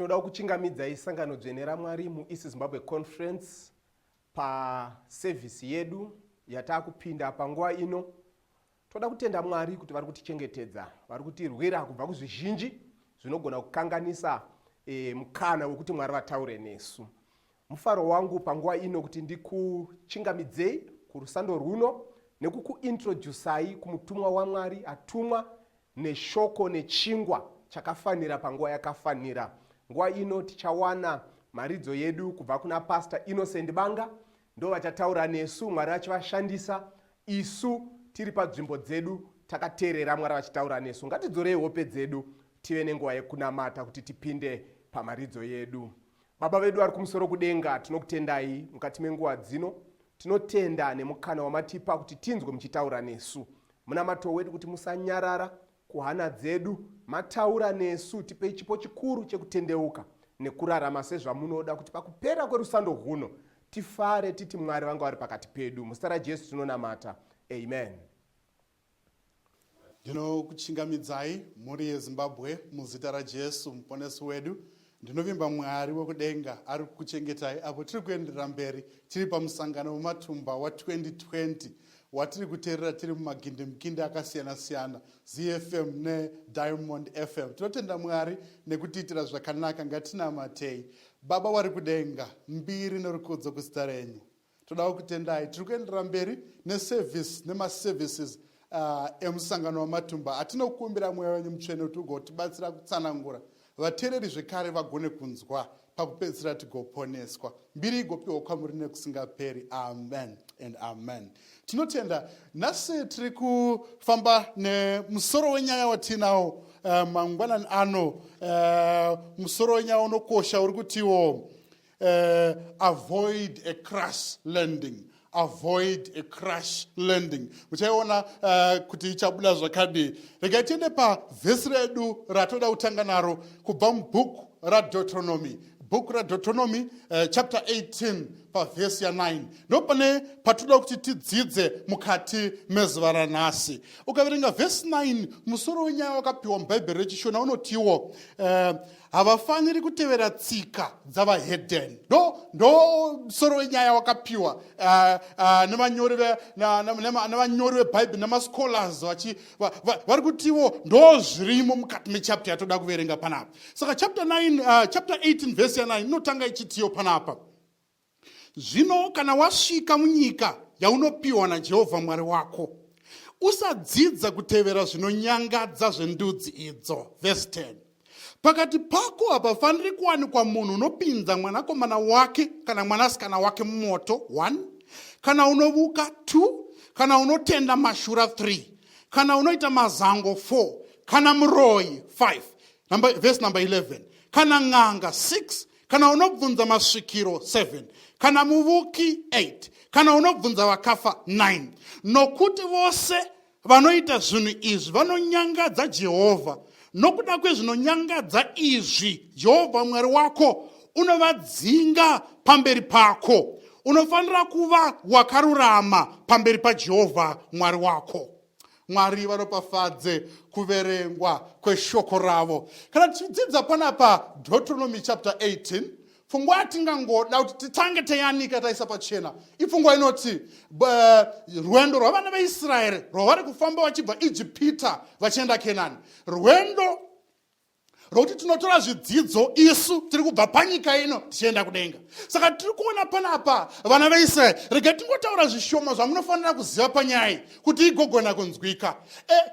Tinoda kukuchingamidzai sangano dzvene raMwari muEast Zimbabwe Conference pasevhisi yedu yataakupinda panguva ino. Toda kutenda Mwari kuti vari kutichengetedza, vari kutirwira kubva kuzvizhinji zvinogona kukanganisa e, mukana wekuti Mwari vataure nesu. Mufaro wangu panguva ino kuti ndikuchingamidzei kurusando rwuno nekukuintroducai kumutumwa waMwari atumwa neshoko nechingwa chakafanira panguva yakafanira. Nguva ino tichawana mharidzo yedu kubva kuna Pastor Innocent Banga, ndo vachataura nesu, Mwari vachivashandisa, isu tiri padzvimbo dzedu takateerera Mwari vachitaura nesu. Ngatidzorei hope dzedu tive nenguva yekunamata kuti tipinde pamharidzo yedu. Baba vedu vari kumusoro kudenga, tinokutendai mukati menguva dzino. Tinotenda nemukana wamatipa kuti tinzwe muchitaura nesu. Munamato wedu kuti musanyarara kuhana dzedu, mataura nesu, tipei chipo chikuru chekutendeuka nekurarama sezvamunoda kuti pakupera kwerusando rwuno tifare titi Mwari vanga vari pakati pedu. Muzita raJesu tinonamata. Amen. Ndinokuchingamidzai mhuri yeZimbabwe muzita raJesu muponesi wedu. Ndinovimba Mwari wekudenga ari kukuchengetai apo tiri kuenderera mberi tiri pamusangano wematumba wa2020 watiri kuteerera tiri mumagindimukindi akasiyana-siyana ZFM neDiamond FM. Tinotenda Mwari nekutiitira zvakanaka, ngatinamatei. Baba wari kudenga, mbiri nerukudzo kuzita renyu. Toda kukutendai. Tiri kuenderera mberi neservice nemaservices emusangano wamatumba atinokumbira mweya wenyu mutsvene kuti ugotibatsira kutsanangura vateereri zvekare vagone kunzwa pakupedzisira tigoponeswa. Mbiri igopiwa kwamuri nekusingaperi. Amen and amen. Tinotenda. Nhasi tiri kufamba nemusoro wenyaya watinawo mangwanani ano. Musoro wenyaya unokosha uri kutiwo avoid a crash landing, avoid a crash landing. Muchaiona kuti ichabuda zvakadii. Regai tiende pavhesi redu ratoda kutanga naro kubva mubhuku raDeuteronomy, bhuku raDeuteronomy chapter 18 pavhesi ya9, ndo pane patoda kuti tidzidze mukati mezuva ranhasi. Ukaverenga vhesi 9, musoro wenyaya wakapiwa mubhaibheri reChishona unotiwo havafaniri kutevera tsika dzavahedheni. Ndo musoro wenyaya wakapiwa nevanyori vebhaibheri nemascholars vari kutiwo ndo zvirimo mukati mechapter yatoda kuverenga panapa. Saka chapter 9, chapter 18 vhesi ya9 inotanga ichitiyo panapa: "Zvino kana wasvika munyika yaunopiwa naJehovha Mwari wako, usadzidza kutevera zvinonyangadza zvendudzi idzo." Vhesi 10: "Pakati pako hapafaniri kuwanikwa munhu unopinza mwanakomana wake kana mwanasikana wake mumoto, 1 kana unovuka, 2 kana unotenda mashura, 3 kana unoita mazango, 4 kana muroyi, 5 number, verse number 11, kana n'anga, 6 kana unobvunza masvikiro, 7 kana muvuki, 8 kana unobvunza vakafa, 9 nokuti vose vanoita zvinhu izvi vanonyangadza Jehovha. Nokuda kwezvinonyangadza izvi Jehovha Mwari wako unovadzinga pamberi pako. Unofanira kuva wakarurama pamberi paJehovha Mwari wako." Mwari vanopafadze kuverengwa kweshoko ravo. Kana tichidzidza panapa Deuteronomy chapter 18, pfungwa yatingangoda kuti titange tayanika, taisa pachena, ipfungwa inoti rwendo rwavana veIsraeri rwavari kufamba vachibva Ijipita vachienda Kenani, rwendo rwokuti tinotora zvidzidzo isu tiri kubva panyika ino tichienda kudenga. Saka tiri kuona panapa vana veIsraeri. Rega tingotaura zvishoma zvamunofanira kuziva panyaya iyi kuti igogona kunzwika.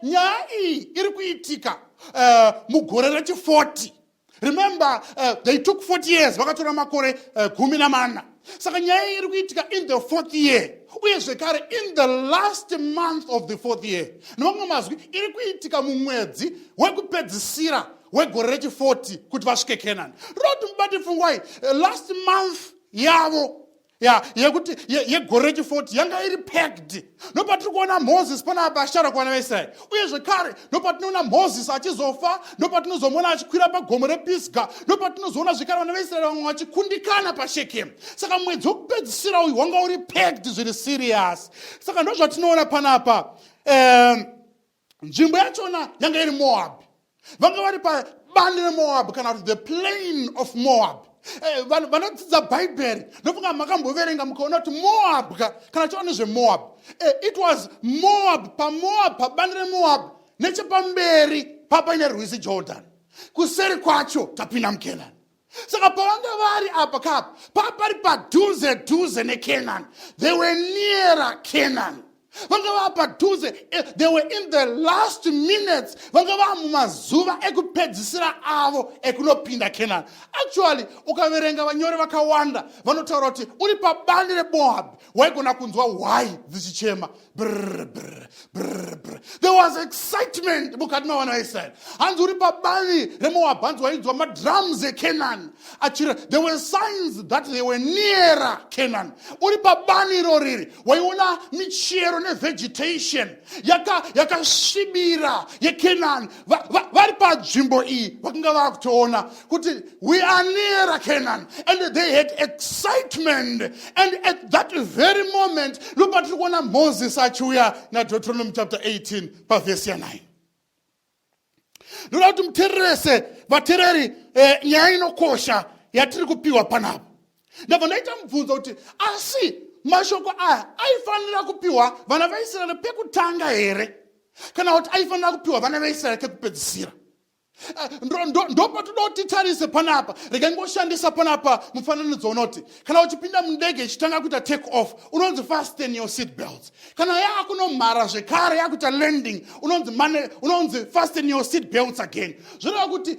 Nyaya iyi iri kuitika mugore rechi40. Remember, they took 40 years, vakatora makore 14. Saka nyaya iyi iri kuitika in the fourth year, uye zvekare in the last month of the fourth year. Nemamwe mazwi, iri kuitika mumwedzi wekupedzisira wegore rechi40 kuti vasvike Kenani. Ndoda kuti mubate pfungwa iyi. Last month yavo ya yekuti yegore rechi40 yanga iri packed. Ndopatiri kuona Moses panapa achitaura kuvana veIsraeri, uye zvekare ndopatinoona Moses achizofa, ndopatinozomuona achikwira pagomo rePisga, ndopatinozoona zvekare vana veIsraeri vamwe vachikundikana paShekemu. Saka mwedzi wekupedzisira uyu wanga uri packed zviri serious. Saka ndozvatinoona panapa. Nzvimbo yachona yanga iri Moabhi. Vanga vari Bani reMoab kana kuti the plain of Moab. Eh, vanhu vanodzidza Bhaibheri, ndofunga makamboverenga mukaona kuti Moab ka, kana chiona nezveMoab, it was Moab, paMoab, pabani reMoab, nechepamberi papaine rwizi Jordan, kuseri kwacho tapinda muKenani. Saka pavanga vari apa kapa, papari padhuze dhuze neCanaan. They were nearer Canaan. Vanga vava padhuze. They were in the last minutes. Vanga vava mumazuva ekupedzisira avo ekunopinda Canaan. Actually, ukaverenga vanyori vakawanda vanotaura kuti uri pabani reMoab waigona kunzwa hwai dzichichema, brr brr brr brr. There was excitement mukati mavana vaIsraeri. Hanzi uri pabani reMoab, hanzi wainzwa madrums eCanaan achira. There were signs that they were nearer Canaan. Uri pabani iroriri waiona michero nevegetation yakasvibira yeCanaan. Vari panzvimbo iyi vakanga vakutoona kuti we are nearer Canaan, and they had excitement. And at that very moment ndopatiri kuona Moses achiuya naDeuteronomy chapter 18 pavhesi ya9. Ndoda kuti muteererese, vateereri, nyaya inokosha yatiri kupiwa panapa. Ndabva ndaita mubvunzo kuti asi mashoko aya aifanira kupiwa vana vaIsraeri pekutanga here, kana kuti aifanira kupiwa vana vaIsraeri kekupedzisira? Ndopatoda kuti titarise panapa. Rega ngoshandisa panapa mufananidzo unoti kana uchipinda mundege ichitanga kuita take off, unonzi, "Fasten your seat belts." Kana yaakunomhara zvekare, yakuita landing, unonzi mane, unonzi, "Fasten your seat belts again." Zvoreva kuti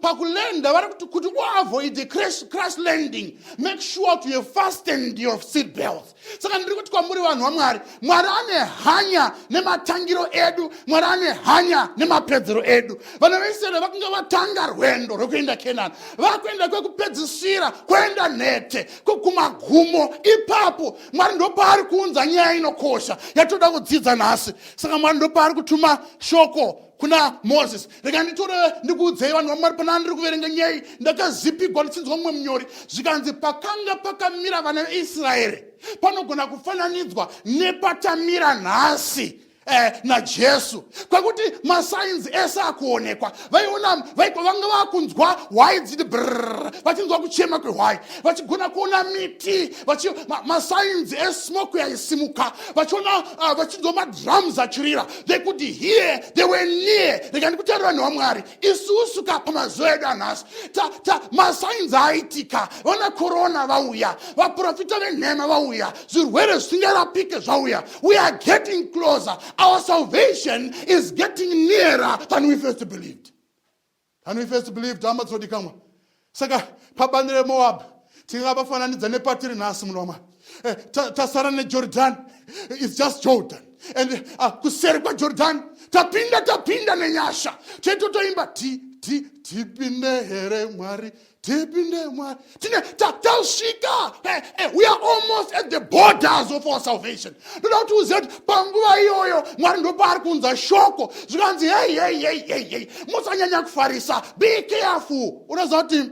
pakulanda vari kuti uavoid crash landing, make sure to have fastened your seat belts. Saka ndiri kuti kwamuri vanhu vaMwari, Mwari ane hanya nematangiro edu, Mwari ane hanya nemapedzero edu. Vana veIsraeri vakanga vatanga rwendo rwekuenda Kenani, vakuenda kwekupedzisira, kuenda nhete kumagumo. Ipapo Mwari ndopaari kuunza nyaya inokosha yatoda kudzidza nhasi. Saka Mwari ndopaari kutuma shoko kuna Moses. Rega nditore ndikuudzei, vanhu vaMwari, pana ndiri kuverenga nyaya ndakazipigwa ndichinzwa mumwe munyori, zvikanzi pakanga pakamira vana veIsraeri panogona kufananidzwa nepatamira nhasi naJesu, kwekuti masigns ese akuonekwa. Vaiona, vanga vakunzwa hwai dziti brr, vachinzwa kuchema kwehwai, vachigona kuona miti, masigns esmoke yaisimuka, vachiona, vachinzwa madrums achirira. They could hear, they were near. Rega ndikutaurira, vanhu vaMwari, isusu ka pamazuva edu anhasi masigns aitika. Vana korona vauya, vaprofita venhema vauya, zvirwere zvisingarapike zvauya. We are getting closer. Our salvation is getting nearer than we first believed, than we first believed. Hama dzodikamwa, saka pabani reMoab tingabafananidza nepatiri nhasi, munhu waMwari. Tasara neJordan. It's just Jordan, and kuseri kwaJordan tapinda, tapinda nenyasha. Chetotoimba ti ti tipinde here Mwari, tipinde Mwari. Tine tasvika. We are almost at the borders of our salvation. Ndoda kuti uzive kuti panguva iyoyo Mwari ndopaari kuunza shoko, zvikanzi, "Hei, hei, hei, hei, hei, musanyanya kufarisa. Be careful." Unoziva kuti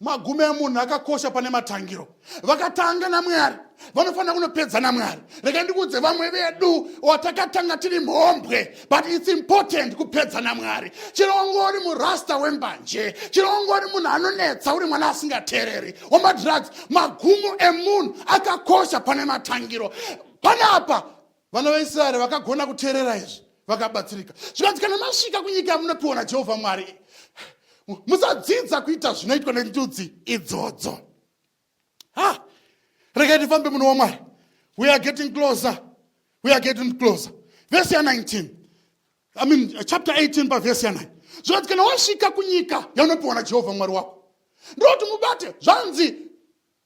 magumo emunhu akakosha pane matangiro. Vakatanga naMwari vanofanira kunopedza naMwari. Rega ndikudze, vamwe vedu watakatanga tiri mhombwe, but it's important kupedza naMwari. Chero wanga uri murasta wembanje, chero wanga uri munhu anonetsa, uri mwana asingateereri, wemadrugs, magumo emunhu akakosha pane matangiro. Panapa vana vaIsraeri vakagona kuteerera izvi, vakabatsirika. Zvikanzi kana masvika kunyika yamunopiwa naJehovha Mwari, musadzidza kuita zvinoitwa nendudzi idzodzo. Ha, regai tifambe, munhu waMwari. We are getting closer, we are getting closer. Vhesi ya19, I mean chapter 18 pavhesi ya9, zvikati kana wasvika kunyika yaunopiwa naJehovha Mwari wako, ndoti mubate, zvanzi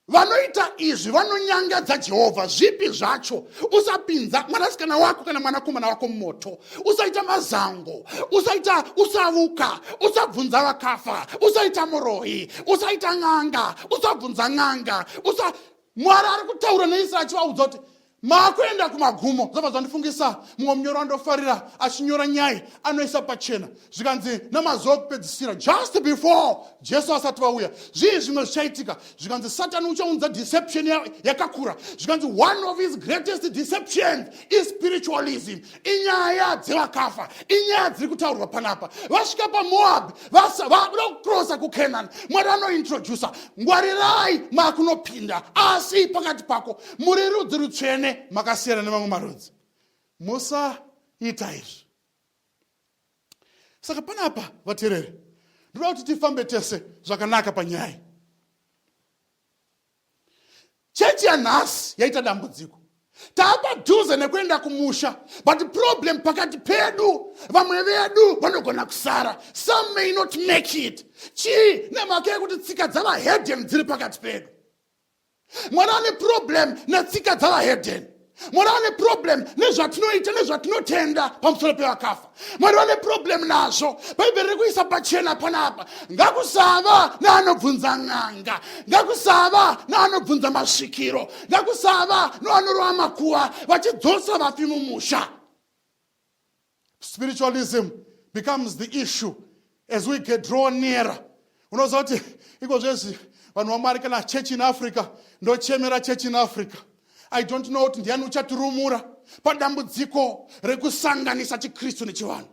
vanoita izvi vanonyangadza Jehovha. Zvipi zvacho? Usapinza mwanasikana wako kana mwanakomana wako mumoto, usaita mazango, usaita, usavuka, usabvunza vakafa, usaita muroyi, usaita n'anga, usabvunza n'anga, usa. Mwari ari kutaura neIsraeri achivaudza kuti Maakuenda kumagumo. Zvabva zvandifungisa mumwe munyori wandofarira achinyora nyaya anoisa pachena zvikanzi namazuva okupedzisira just before Jesu asati vauya zvii zvimwe zvichaitika zvikanzi Satani uchaunza deception yakakura zvikanzi one of his greatest deceptions is spiritualism inyaya dzevakafa inyaya dziri kutaurwa panapa vasvika pamoab vakuda kukrosa kucanaan mwari anointrodusa ngwarirai makunopinda asi pakati pako muri rudzi rutsvene makasiyana nemamwe marudzi musaita izvi saka panapa vatereri ndoda kuti tifambe tese zvakanaka panyaya Chechi yanhasi yaita dambudziko. Taapadhuze nekuenda kumusha but problem pakati pedu vamwe vedu vanogona kusara. Some may not make it. Chii? Nemhaka yekuti tsika dzavahedhen dziri pakati pedu. Mwari ane problem netsika dzavahedhen. Mwari vane problem nezvatinoita nezvatinotenda pamusoro pevakafa. Mwari vane problem nazvo. Bhaibheri riri kuisa pachena panapa. Ngakusava neanobvunza n'anga, ngakusava neanobvunza masvikiro, ngakusava neanorova makuva vachidzosa vafi mumusha. Spiritualism becomes the issue as we get draw nearer. Unoziva kuti iko zvezvi vanhu vaMwari kana church in Africa, ndochemera church in Africa. I don't know kuti ndiani uchatirumura padambudziko rekusanganisa chiKristu nechivanhu.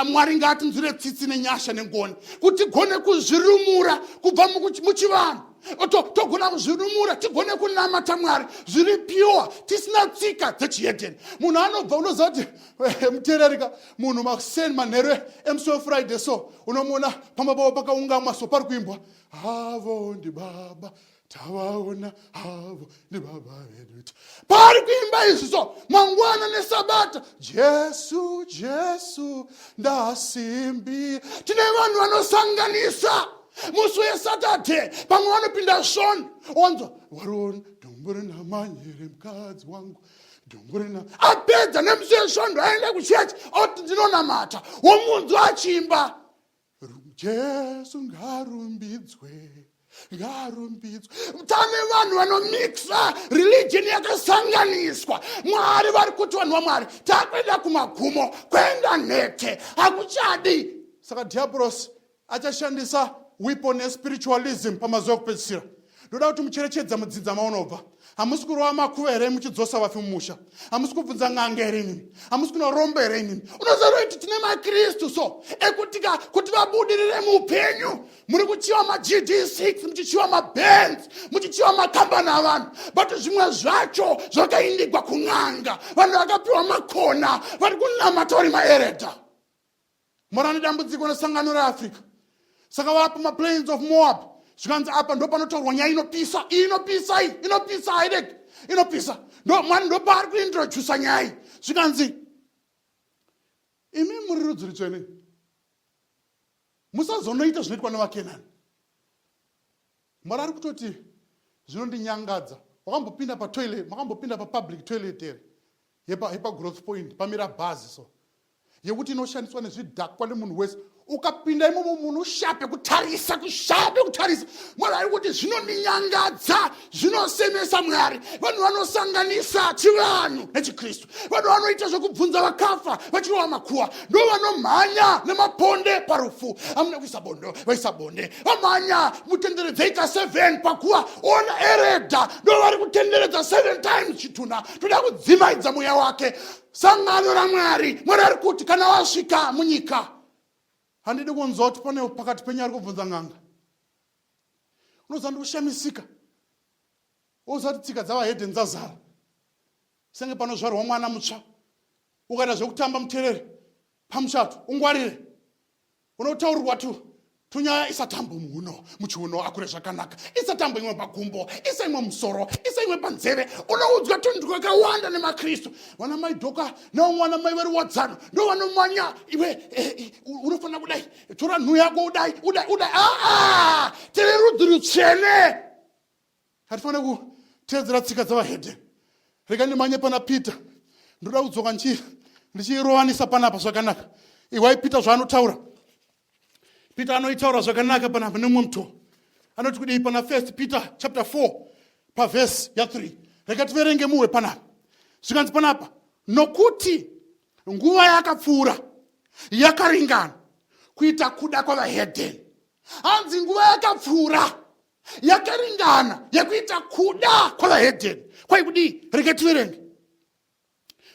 Mwari ngaatinzwire tsitsi nenyasha nengoni kuti tigone kuzvirumura kubva muchivanhu togona kuzvirumura tigone kunamata Mwari zviri pure tisina tsika dzechihedheni. Munhu anobva unoziva kuti eh, muteererika munhu makuseni manheru emusi wefriday so unomuona pamba pavo pakaungamwa so pari kuimbwa havo ndibaba tavaona havo ndibaba vedu pari kuimba izvi so mangwana nesabata jesu jesu ndasimbi tine vanhu vanosanganisa musi wesaturday pamwe vanopinda svondo wanzwa wariona dombo rinamanyere mukadzi wangu dhongorina apedza nemusi wesvondo aenda kuchechi oti ndinonamata womunzwa achiimba jesu ngarumbidzwe ngarumbidzwe tane vanhu vanomixa religion yakasanganiswa mwari vari kuti vanhu vamwari takuenda kumagumo kuenda nhete hakuchadi saka diabros achashandisa weapon yespiritualism pamazuva ekupedzisira ndoda kuti mucherechedza mudzinza maunobva hamusi kurova makuva here muchidzosa vafi mumusha hamusi kubvunza n'anga here inini hamusi kunoromba here inini unoziva kuti tine makristu so ekutika kuti vabudirire muupenyu muri kuchiwa magd6 muchichiwa mabands muchichiwa makambani avanhu but zvimwe zvacho zvakaindigwa kun'anga vanhu vakapiwa makona vari kunamata vari maeredha Mwari ane dambudziko nesangano reAfrica. Saka vapa maplains of Moab zvikanzi apa ndo panotaurwa nyaya inopisa iyi inopisa iyi inopisa hairegi inopisa ndo mwari ndo paari kuintrodusa nyaya iyi zvikanzi imi muri rudzi rutsvene musazonoita zvinoitwa nevakenani Mwari ari kutoti zvinondinyangadza. Wakambopinda patoilet, makambopinda papublic toilet here? Yepa, yepa growth point, pamira bhazi so. Yekuti inoshandiswa nezvidhakwa nemunhu wese. Ukapinda imomo munhu ushape kutarisa, kushape kutarisa. Mwari ari kuti zvinondinyangadza, zvinosemesa Mwari. Vanhu vanosanganisa chivanhu nechiKristu. Vanhu vanoita zvekubvunza vakafa vachirova makuwa. Ndo vanomhanya nemaponde parufu. Hamuna kuisa bondo, vaisa bonde. Vamhanya mutenderedzei ka 7 pakuwa ona eredha ndo vari kutenderedza 7 times chitunha toda kudzimaidza mweya wake sangano ramwari mwari ari kuti kana wasvika munyika handidi kunzwa kuti pane pakati penyu ari kubvunza n'anga unoziva ndikushamisika woziva kuti tsika dzavahedheni dzazara senge panozvarwa mwana mutsva ukaita zvekutamba muterere pamuchato ungwarire unotaurirwa tu tunyaya isa tambo muhuno muchiuno akure zvakanaka isa tambo imwe pagumbo isa imwe musoro isa imwe panzeve unoudzwa tunhu twakawanda nemakristu vana mai dhoka nevamwe vana mai vari wadzano ndo vanomanya iwe eh, eh, unofanira kudai tora nhu yako udai udai udai aa tiri rudzi rutsvene hatifanira kuteedzera tsika dzavahedheni rega ndimanye pana peter ndoda kudzoka ndichirovanisa panapa zvakanaka ihwai peter zvaanotaura peter anoitaura zvakanaka panapa nemumwe mutoo anoti kudii pana first peter chapter 4 pavhesi ya3 rega tiverenge muwe panapa Zvikanzi panapa, nokuti nguva yakapfuura yakaringana kuita kuda kwavahedheni. Hanzi nguva yakapfuura yakaringana yekuita kuda kwavahedheni. Kwai kudii? Rega tiverenge.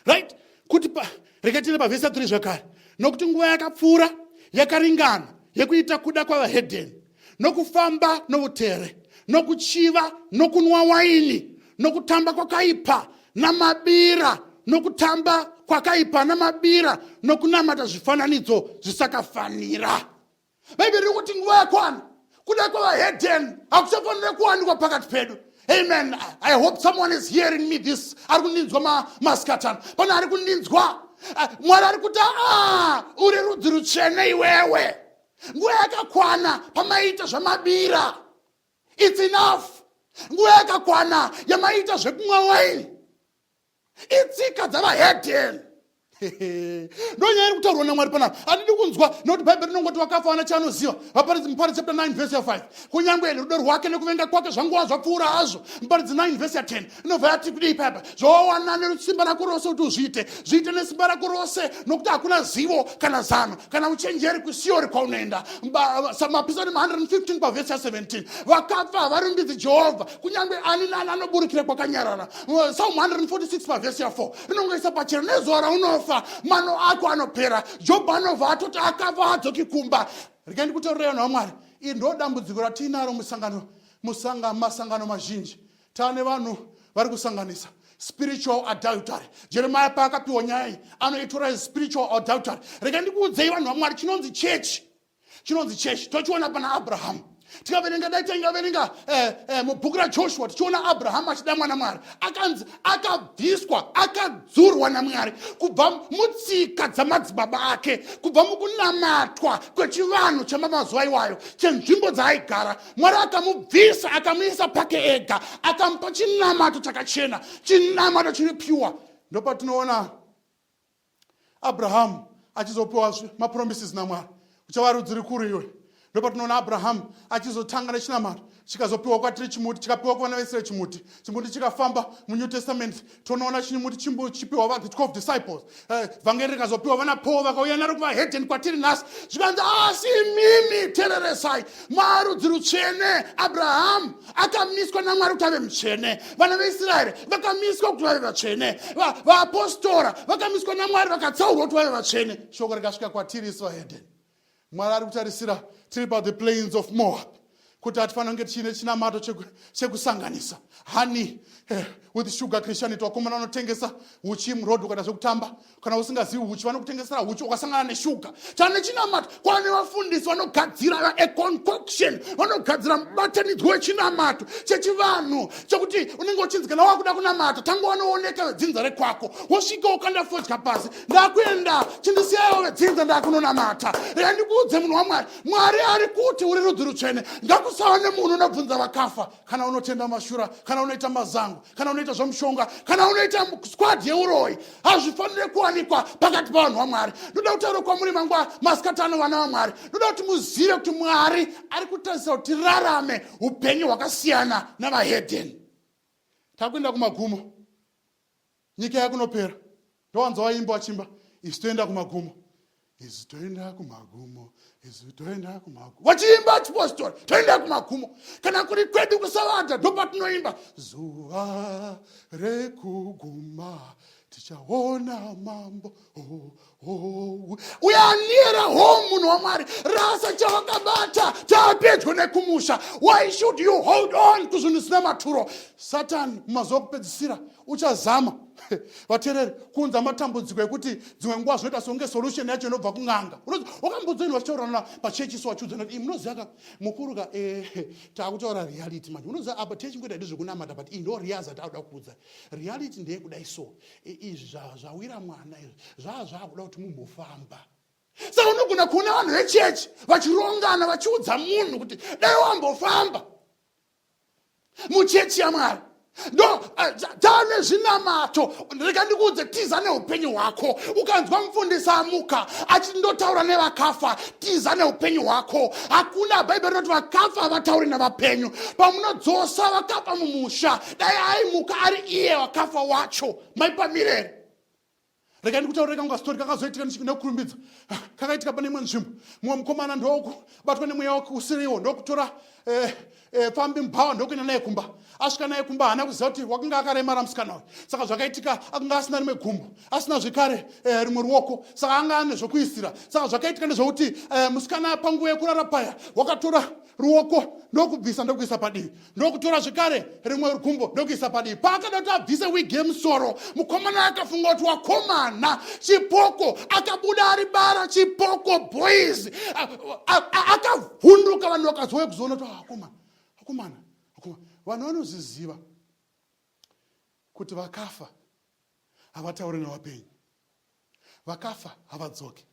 Right? Kuti pa, rega tiende pavhesi 3 zvakare. Nokuti nguva yakapfuura yakaringana yekuita kuda kwavahedheni, nokufamba noutere, nokuchiva, nokunwa waini, nokutamba kwakaipa namabira, nokutamba kwakaipa namabira, nokunamata zvifananidzo zvisakafanira. Bhaibheri riri kuti nguva yakwana, kuda kwavahedheni hakuchafanira kuwanikwa pakati pedu. Amen. I hope someone is hearing me this. Ari kundinzwa masikatana. Pane ari kundinzwa. Ah, Mwari ari kuti ah, uri rudzi rutsvene iwewe. Nguva yakakwana pamaiita zvamabira. It's enough. Nguva yakakwana yamaiita zvekumwa waini. Itsika dzavahedheni. Ndonyaya iri kutaurwa naMwari panapa. Handidi kunzwa nokuti Bhaibheri rinongoti wakafa wana chaanoziva. Vaparidzi, Muparidzi chapter 9 verse ya 5. Kunyange rudo rwake nekuvenga kwake zvanguva zvapfuura hazvo. Muparidzi 9 verse ya 10 inobva yati kudii papa? Zvawawana nesimba rako rose kuti uzviite, zviite nesimba rako rose, nokuti hakuna zivo kana zano kana uchenjeri kuSiori kwaunoenda. Mapisarema 115 pavhesi ya 17. Vakafa havarumbidzi Jehovha, kunyange ani nani anoburukira kwakanyarara. Psalm 146 pavhesi ya 4 rinongoisa pachena, nezuva raunofa mano ako anopera. Jobho anobva atoti akafa adzoki kumba. Regai ndikutaurira vanhu vaMwari, iri ndo dambudziko ratiinaro musangano, musanga, masangano mazhinji. Taane vanhu vari kusanganisa spiritual adultery. Jeremiah paakapiwa nyaya iyi anoitora as spiritual adultery. Regai ndikuudzei vanhu vaMwari, chinonzi chechi, chinonzi chechi tochiona pana Abrahamu. Tikaverenga, dai taingaverenga eh, eh, mubhuku raJoshua, tichiona Abrahamu achida mwana Mwari, akanzi akabviswa, akadzurwa naMwari kubva mutsika dzamadzibaba ake, kubva mukunamatwa kwechivanhu chemamazuva iwayo, chenzvimbo dzaaigara. Mwari akamubvisa akamuisa pake ega, akamupa chinamato chakachena, chinamato chiri pure. Ndopatinoona Abrahamu achizopiwa mapromises naMwari, uchava rudzi rukuru iwe. Ndopatinoona Abrahamu achizotanga nechinamato chikazopiwa kwatiri chimuti, chikapiwa kuvana veIsraeri chimuti, chimuti chikafamba. MuNew Testament tonoona chimuti chipiwa va the 12 disciples. Vhangeri rikazopiwa vana Paul, vakauya naro kuvahedheni kwatiri nhasi. Zvikanzi, asi imimi tereresai, marudzi rutsvene. Abrahamu akamiswa naMwari kuti ave mutsvene, vana veIsraeri vakamiswa kuti vave vatsvene, vaapostora vakamiswa naMwari vakatsaurwa kuti vave vatsvene. Shoko rikasvika kwatiri isu vahedheni. Mwari ari kutarisira tiri pa the plains of Moab kuti hatifanira kunge tichiine chinamato chekusanganisa honey with sugar Christianity. Vakomana vanotengesa huchi muroad, ukaita zvekutamba, kana usingazivi huchi, vanokutengesera huchi wakasangana neshuga. Tane chinamato kwane vafundisi vanogadzira a concoction, vanogadzira mubatanidzwa wechinamato chechivanhu chekuti unenge uchinzi kana wakuda kunamata tanga wanooneka vedzinza rekwako, wosvika wokanda fodya pasi, ndakuenda, chindisiyaiwo vedzinza, ndakunonamata. Rega ndikuudze munhu waMwari, Mwari ari kuti uri rudzi rutsvene. Ngakusava nemunhu unobvunza vakafa. Kana unotenda mashura, kana unoita mazango, kana unoita zvomushonga, kana unoita squad yeuroyi, hazvifanire kuwanikwa pakati pavanhu vaMwari. Ndoda kutaura kwamuri mangwa masikati ano, vana vaMwari, ndoda kuti muzive kuti Mwari ari kutarisira kuti tirarame upenyu hwakasiyana navahedheni. Takuenda kumagumo, nyika yakunopera. Ndowanza waimba wachimba, isu toenda kumagumo, isu toenda kumagumo, isu toenda kumagumo, vachiimba chipostori, toenda kumagumo. Kana kuri kwedu kusavadha, ndopatinoimba zuva rekuguma tichaona mambo. Oh, oh. We are nearer home, munhu waMwari. Rasa chavakabata, taapedyo nekumusha. Why should you hold on kuzvinhu zvisina maturo? Satan mumazuva okupedzisira uchazama, vateereri, kuunza matambudziko ekuti dzimwe nguva zvinoita sekunge solution yacho inobva kun'anga. Wakambodzoinwa vachitaurana pachechi so, vachiudzana kuti munoziva ka mukuru ka, taakutaura reality manje. Unoziva apa techingoita ndezvekunamata, but iyi ndo reality atakuda kuudza. Reality ndeyekudai so, izvi zvawira mwana izvi zvaa zvaakuda kuti mumbofamba. Saka unogona kuona vanhu vechechi vachirongana vachiudza munhu kuti dai wambofamba muchechi yaMwari. Ndo eh, tane zvinamato. Rega ndikuudze, tiza neupenyu hwako. Ukanzwa mufundisi amuka achiti ndotaura nevakafa, tiza neupenyu hwako. Hakuna Bhaibheri rinoti vakafa havatauri navapenyu. Pamunodzosa vakafa mumusha, dai aimuka ari iye wakafa wacho, maipamirere. Regai ndikutaurire kangu kastori kakazoitika nekurumbidza. Ah, kakaitika pane imwe nzvimbo. Mumwe mukomana ndokubatwa nemweya wake usiriwo, ndokutora eh, eh, pfambi mubhawa, ndokuenda naye kumba. Asvika naye kumba, haana kuziva kuti wakanga akaremara musikana uyu. Saka zvakaitika, akanga asina rimwe gumbo, asina zvekare eh, rimwe ruoko, saka anga ane zvokuisira. Saka zvakaitika ndezvekuti musikana panguva yekurara paya wakatora ruoko ndokubvisa ndokuisa padivi, ndokutora zvekare rimwe gumbo ndokuisa padivi. Paakada kuti abvise wigi yemusoro, mukomana akafunga kuti wakomana chipoko, akabuda ari bara chipoko boys. Akavhunduka, vanhu vakazouya kuzoona kuti ah, akomana, akomana, akomana. Vanhu vanozviziva kuti vakafa havatauri nevapenyu, vakafa havadzoke.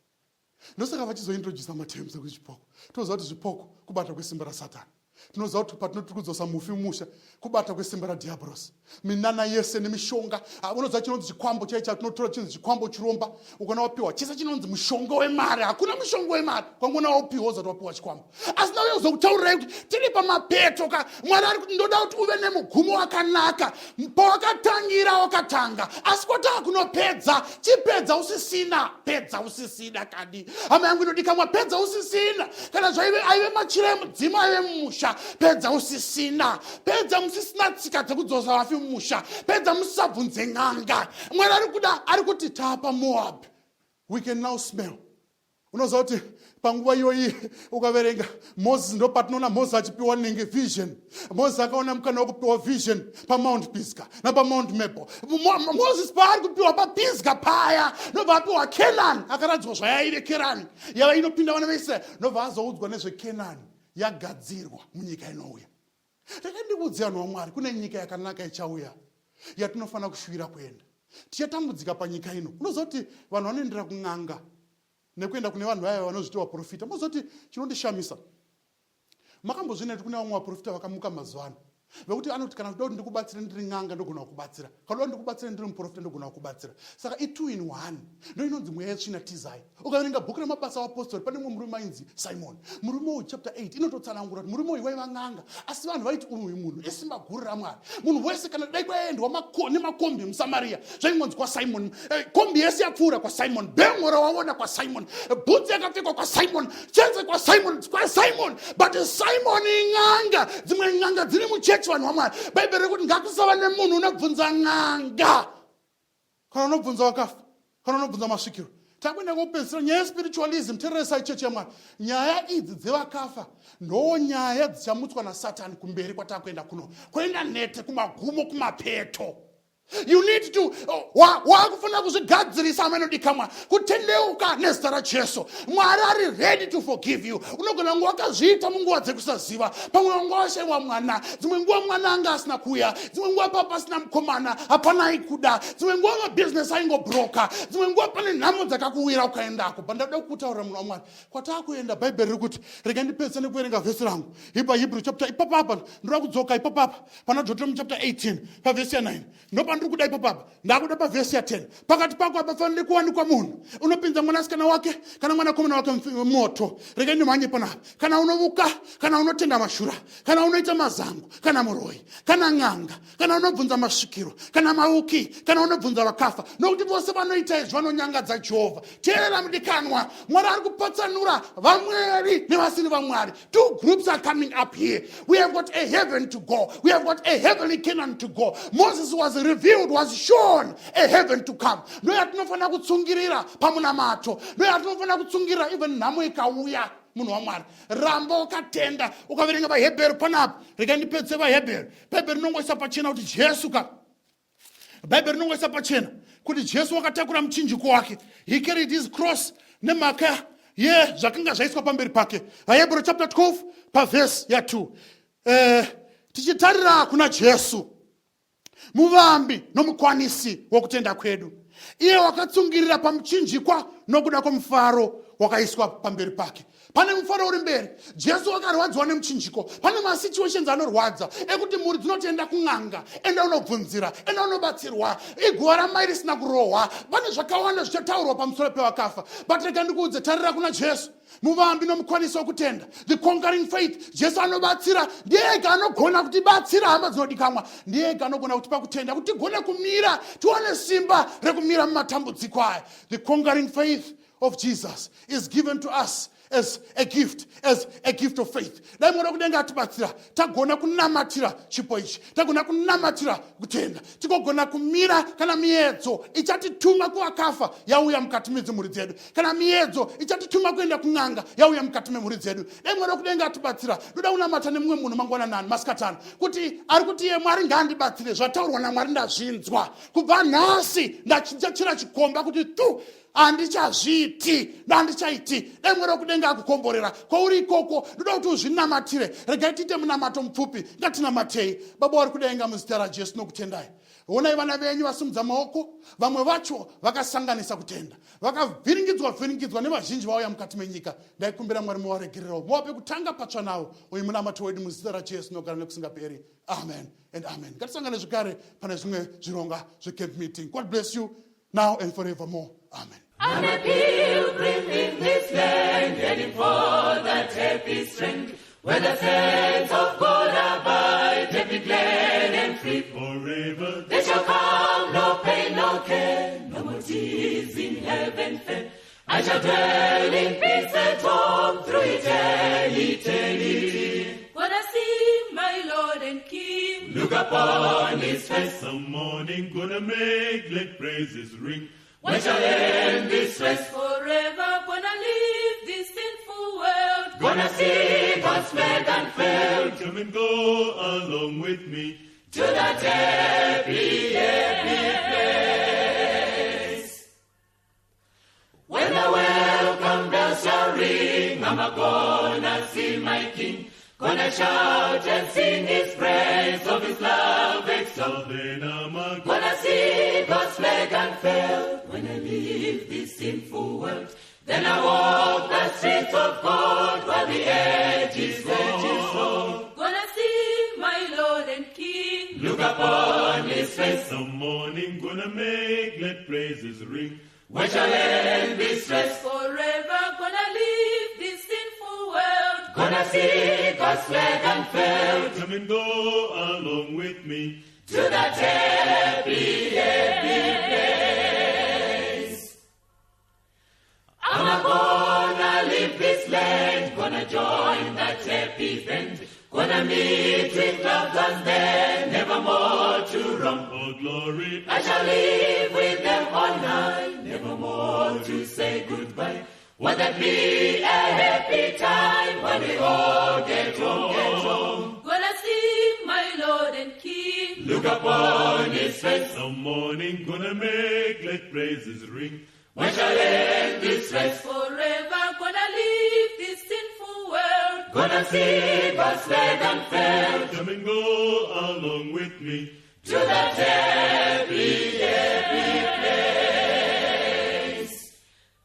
Ndosaka vachizointrodusa materms ekuti zvipoko. Tinoziva kuti zvipoko kubata kwesimba raSatani. Tinoziva kuti patinoti kudzosa mufi mumusha kubata kwesimba radhiabhorosi. Minana yese nemishonga, ah, unoziva chinonzi chikwambo chai chatinotora chinonzi chikwambo chiromba, ukaona wapiwa chese chinonzi mushonga wemari. Hakuna mushonga wemari, kwangoona wapiwa wozati wapiwa chikwambo. Asi ndauya kuzokutaurirai kuti tiri pamapeto ka. Mwari ari kuti ndoda kuti uve nemugumo wakanaka. Pawakatangira wakatanga, asi kwataa kunopedza, chipedza usisina, pedza usisina kadi. Hama yangu inodikamwa, pedza usisina. Kana zvaive aive machira emudzimu aive mumusha, pedza usisina. Pedza musisina tsika dzekudzosa vafi mumusha, pedza musisabvunze n'anga. Mwari ari kuda, ari kuti tapa Moab, we can now smell. Unoziva kuti panguva iyoyi ukaverenga Moses, ndo patinoona Moses achipiwa nenge vision. Moses akaona mukana wekupiwa vision paMount Pisga napaMount Mebo. Moses paari kupiwa paPisga paya, ndobva apiwa Canaan, akaradzwa zvayaive Canaan yava inopinda vana veIsraeri, ndobva azoudzwa nezveCanaan yagadzirwa munyika inouya. Rega ndikuudze vanhu vaMwari, kune nyika yakanaka ichauya yatinofanira kushuvira kuenda. Tichatambudzika panyika ino. Unoziva kuti vanhu vanoendera kun'anga nekuenda kune vanhu vaya vanozviti vaprofita. Moziva kuti chinondishamisa, makambozviona kuti kune vamwe vaprofita vakamuka mazuva ano vekuti anoti kana kuda kuti ndikubatsire ndiri n'anga ndogona kukubatsira, kana kuda kuti ndikubatsire ndiri muprofita ndogona kukubatsira. Saka i2 in 1, ndo inonzi mweya yetsvina. Tizai. Ukaverenga bhuku raMabasa aVapostori, pane mumwe murume ainzi Simon. Murume uyu, chapter 8 inototsanangura kuti murume uyu waiva n'anga, asi vanhu vaiti uyu munhu isimba guru raMwari. Munhu wese kana dai kwaiendwa nemakombi muSamaria, zvaingonzi kwaSimon, eh, kombi yese yapfuura kwaSimon, bhengo rawaona kwaSimon, bhutsi yakapfekwa kwaSimon, chenze kwaSimon, kwaSimon. But Simon in'anga. Dzimwe n'anga dziri muchechi, vanhu vaMwari. Bhaibheri rekuti ngakusava nemunhu unobvunza n'anga, kana unobvunza wakafa, kana unobvunza masvikiro. Takuenda kopedzisira nyaya yespiritualism. Tereresai, chechi yaMwari, nyaya idzi dzevakafa ndo nyaya dzichamutswa naSatani kumberi kwatakuenda kuno, kuenda nhete kumagumo, kumapeto. You need to wakufanira kuzvigadzirisa, amenodikamwa, kutendeuka nezita raJesu. Mwari ari ready to forgive you. Unogona kunge wakazviita munguva dzekusaziva. Pamwe wanga washayiwa mwana, dzimwe nguva mwana anga asina kuuya, dzimwe nguva pa pasina mukomana, hapana aikuda, dzimwe nguva mabhizinesi aingobroka, dzimwe nguva pane nhamo dzakakuwira ukaendako. Bandada kukutaurira, munhu waMwari, kwataakuenda, Bhaibheri riri kuti, rega ndipedzise nekuverenga vhesi rangu ipa Hebrew chapter ipapapa. Ndoda kudzoka ipapapa pana Deuteronomy chapter 18 pavhesi ya9, ndopandiri kuda ipapapa. Ndakuda pavhesi ya10. Pakati pako hapafaniri kuwanikwa munhu unopinza mwanasikana wake kana mwanakomana wake moto. Regai ndimhanye panapa. Kana unovuka, kana unotenda mashura, kana unoita mazango, kana muroi, kana n'anga, kana unobvunza masvikiro, kana mauki, kana unobvunza vakafa, nokuti vose vanoita izvi vanonyangadza Jehovha. Teerera mudikanwa, Mwari ari kupatsanura vamwari nevasiri vamwari. Two groups are coming up here. We have got a heaven to go, we have got a heavenly Canaan to go. Moses was revealed, was shown a heaven to come. Ndo yatinofanira kutsungirira pamunamato, ndo yatinofanira kutsungirira even nhamo ikauya. Munhu waMwari, ramba wakatenda. Ukaverenga vaHebheru panapa, rega ndipedzise vaHebheru. Bhaibheri rinongoisa pachena kuti Jesu ka, Bhaibheri rinongoisa pachena kuti Jesu wakatakura muchinjiko wake. He carried his cross nemhaka yezvakanga zvaiswa pamberi pake. VaHebheru chapter 12 pavhesi ya2, eh, tichitarira kuna Jesu, muvambi nomukwanisi wokutenda kwedu, iye wakatsungirira pamuchinjikwa nokuda kwomufaro wakaiswa pamberi pake. Pane mufaro uri mberi. Jesu akarwadziwa nemuchinjiko. Pane masituations anorwadza ekuti mhuri dzinoti enda kun'anga, enda unobvunzira, enda unobatsirwa, iguva ramai risina kurohwa. Pane zvakawanda zvichataurwa pamusoro pevakafa, but rega ndikuudze, tarira kuna Jesu, muvambi nomukwanisi wokutenda, the conquering faith. Jesu anobatsira, ndiye ega anogona kutibatsira. Hama dzinodikamwa, ndiye ega anogona kutipa kutenda kuti tigone kumira, tiwane simba rekumira mumatambudziko aya. The conquering faith of Jesus is given to us as a gift, as a gift of faith. Dai Mwari wekudenga atibatsira, tagona kunamatira chipo ichi, tagona kunamatira kutenda, tigogona kumira kana miedzo ichatituma kuvakafa yauya mukati medzimhuri dzedu, kana miedzo ichatituma kuenda kun'anga yauya mukati memhuri dzedu. Dai Mwari wekudenga atibatsira. Ndoda kunamata nemumwe munhu mangwananani, masikatano, kuti ari kuti iye, Mwari ngaandibatsire, zvataurwa naMwari ndazvinzwa, kubva nhasi ndachira chikomba kuti tu, handichazviiti, ndandichaiti. Dai Mwari wekudenga akukomborera kwauri ikoko. Ndoda kuti uzvinamatire. Regai tiite munamato mupfupi. Ngatinamatei. Baba wari kudenga, muzita raJesu nokutendai. Onai vana venyu vasimudza maoko. Vamwe vacho vakasanganisa kutenda, vakavhiringidzwa vhiringidzwa nevazhinji vauya mukati menyika. Ndaikumbira, Mwari, muvaregererewo, muvape kutanga patsva nawo. Uyu munamato wedu muzita raJesu nogara nekusingaperi. Amen and amen. Ngatisangane zvekare pane zvimwe zvironga zvecamp meeting. God bless you now and forevermore. Amen. I'm a pilgrim in this land, heading for that happy strand, where the saints of God abide, happy, glad, and free. Forever. There shall come no pain, no care, no more tears in heaven fair. I shall dwell in peace at home through eternity. Gonna see my Lord and King. Look upon his face. Some morning gonna make let praises ring. When shall end this stress? Forever gonna leave this sinful world. Gonna see God's flag unfurled. Come and go along with me to that happy, happy place. When the welcome bells shall ring, I'm a gonna see my King. Gonna shout and sing his praise, of his love exalt. Then I'm a gonna see God's flag unfurled when I leave this sinful world. Then I walk the streets of God while the age is old. Gonna see my Lord and King. Look upon his face. Some morning gonna make let praises ring. When shall end this stress? Forever gonna leave this sinful world. Gonna see God's flag unfurled. Come and go along with me to that happy, happy place. I'm a gonna leave this land, gonna join that happy band, gonna meet with loved ones there, never more to roam. Oh glory, I shall live with them all night, never more to say goodbye. Won't that be a happy time when we all get home, get home? Gonna see my Lord and King. Look upon his face. Some morning gonna make let praises ring. When shall end this stress? Forever gonna leave this sinful world. Gonna see God's flag unfurled. Come and go along with me to that happy, happy place.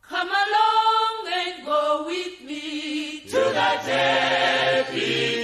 Come along and go with me to that happy